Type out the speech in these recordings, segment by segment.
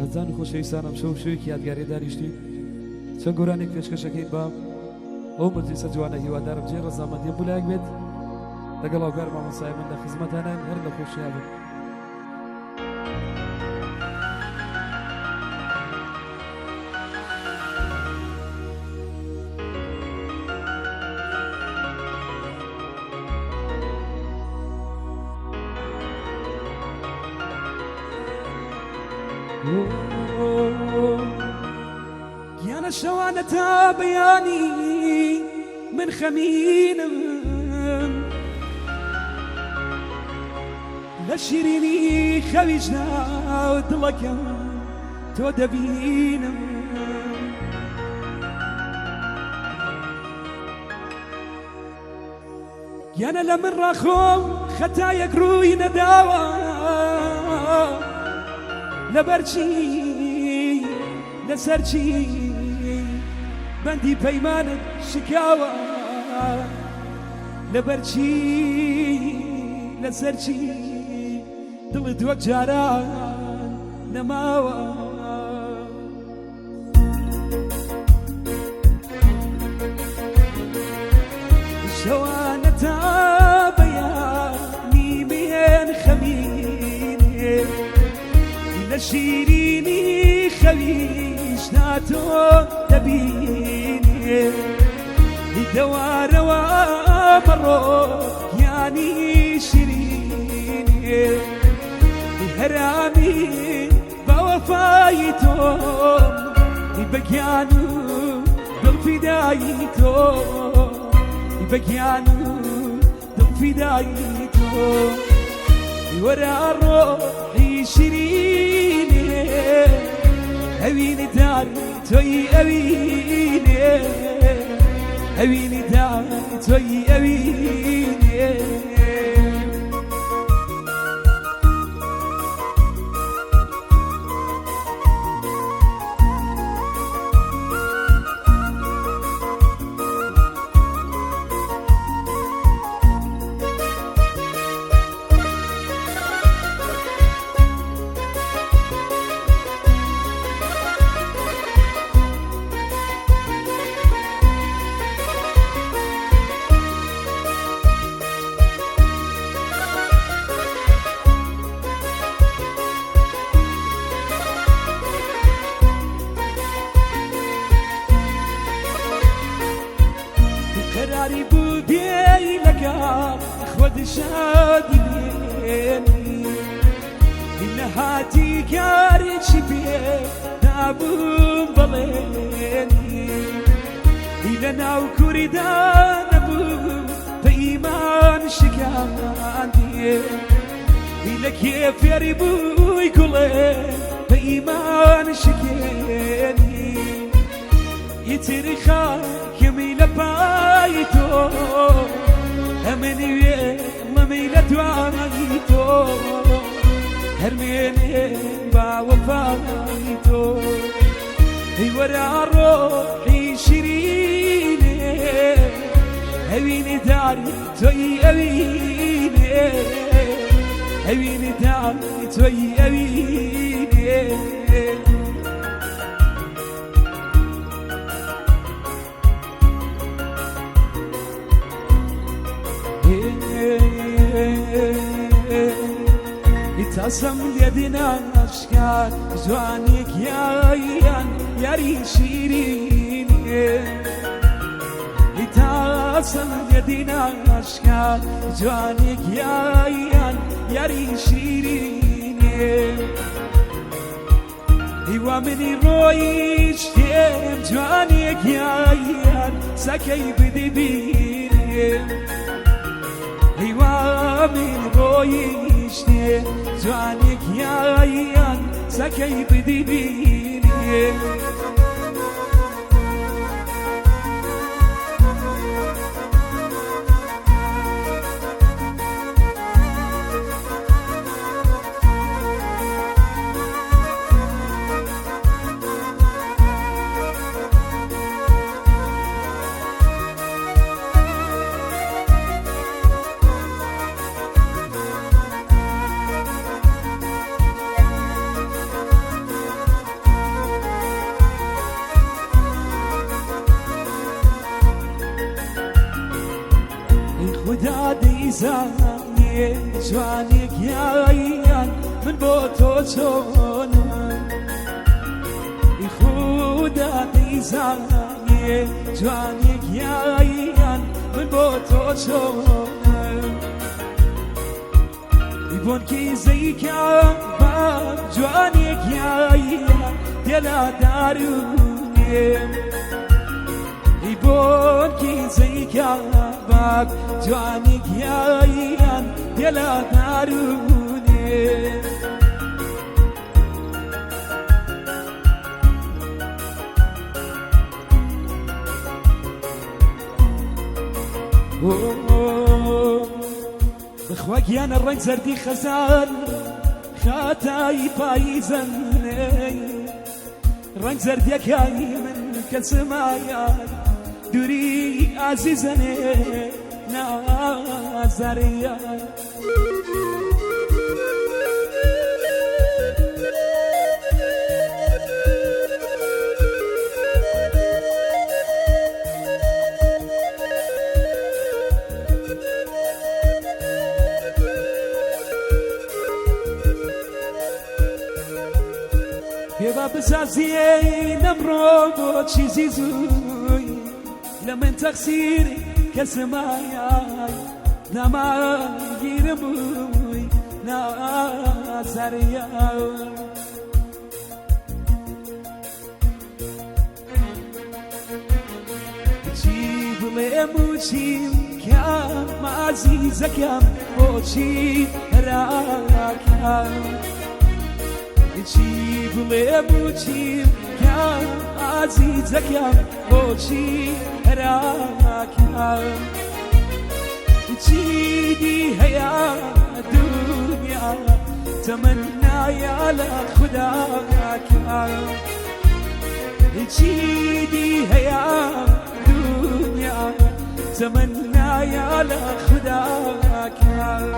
ئازیزان و خۆشەویستان ئەمشەو شەوێکی یادگاری دانیشتین، چەند گۆرانێک پێشکەشەکەین بە ئەو مەجلیسە جوانە. هیوادارم جێ ڕەزامەندی هەموو لایەک بێت. لەگەڵ هاوکار مامۆستای من لە خزمەتانین، هەر لە خۆشییا بن. گیانە شەوانە تا بەیانی من خەمینم، لە شیرینی خەویشدا دڵەکەم تۆ دەبینم. گیانە لە من ڕاخۆم خەتایەک ڕووی نەداوە، لەبەرچی لەسەر چی بەندی پەیمانت شکاوە، لەبەرچی لەسەر چی دڵت وەک جاران نەماوە. شەوانە تا بەیانی مێن خەمینێ، لە شیرینی خەویش ناتۆ دەبینێ. دەوارەوە مەڕۆ گیانی شیرینێ، هەرامی بە وەفای تۆم، بە گیان و دڵ فیدایی تۆ، بە گیان و دڵ فیدایی تۆ. وەرە ڕۆحی شیرینێ، ئەوینی داری تۆی ئەوینێ، ئەوینی داری تۆی ئەوینێ. قەراری بوو بێی لەگەڵ خۆت شادی بێنی، نەهاتی کارێکی پێ دابووم بەڵێنی، لە ناو کوریدا نەبوو پەیمان شکاندیێ، لە کێ فێری بووی گوڵێ پەیمان شکێنی. ئیتر خاکمی لە پای تۆ، ئەمنی وێڵمی لە دوای تۆ، هەرمێنێ با وەفای تۆ. هیوەرە ڕۆحی شیرینێ، ئەوینی داری تۆی ئەوینێ، ئەوینی داری تۆی ئەوینێ. تاسم لێ ناشکات جوانێک یایان یاری شیرینێ، تاسم لێ ناشکات جوانێک یایان یاری شیرینێ. هیوا منی ڕۆیشتێم جوانێک یایان سەکەی بدی بینێ، هیوا من ڕۆیشتێ جوانێک یایان سەکەی بدی بینێ. خودا دەیزانێ جوانی گیان من بۆ تۆ چۆنم. خودا دەیزانێ جوانی گیان من بۆ تۆ چۆنم. بۆنکی زەیکا بە جوانی گیان دێلا دارونێم. بۆنکی زەیکا باک جوانی گیان دێلا دارونێ. بەخوا گیانە ڕەنگ زەردی خەزان خاتای پاییزن، ڕەنگ زەردیەکانی من کەسمایان دووری ئازیزەنێ نازاریان. پێبا بسازیێ نەمڕۆ بۆ چیزی زووی لە من تەقسیر کەسمایای ناماگیرم بووی نازاریان. چی بڵێم و چیم کام ئازیزەکەم بۆچی هەراکەم؟ چی بڵێم و چیم کام ئازیزەکەم بۆچی هەراکەم؟ چی دی هەیە دنیا تەمەنایا لە خوداکەم؟ چی دی هەیە دنیا تەمەنایا لە خوداکەم؟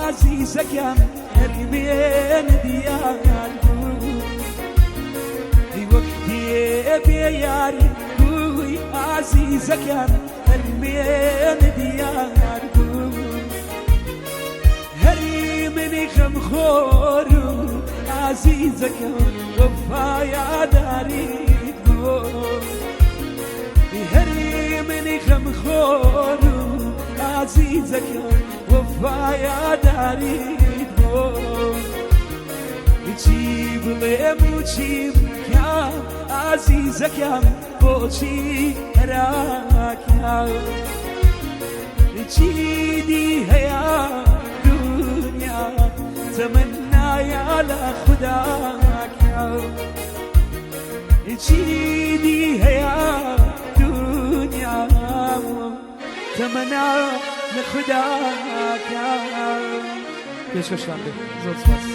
عزیزەکەم هەرمێن دیار بوو، وەختێ بێیاری بووی ئازیزەکەم هەرمێن دیار بوو. هەری منی خەمخۆر و ئازیزەکەم وەفایاداریت بوو. هەری منی خەمخۆر و ئازیزەکەم وەفایاداریت بوو. چی بڵێم و چی بکەم ئازیزەکەم بۆچی هەراکەم؟ چی دی هەیە دنیا تەمەنایا لە خوداکەم؟ چی دی هەیە دنیا تەمەنا لە خوداکەم؟ پێشکەشتان بێ، زۆر سپاس.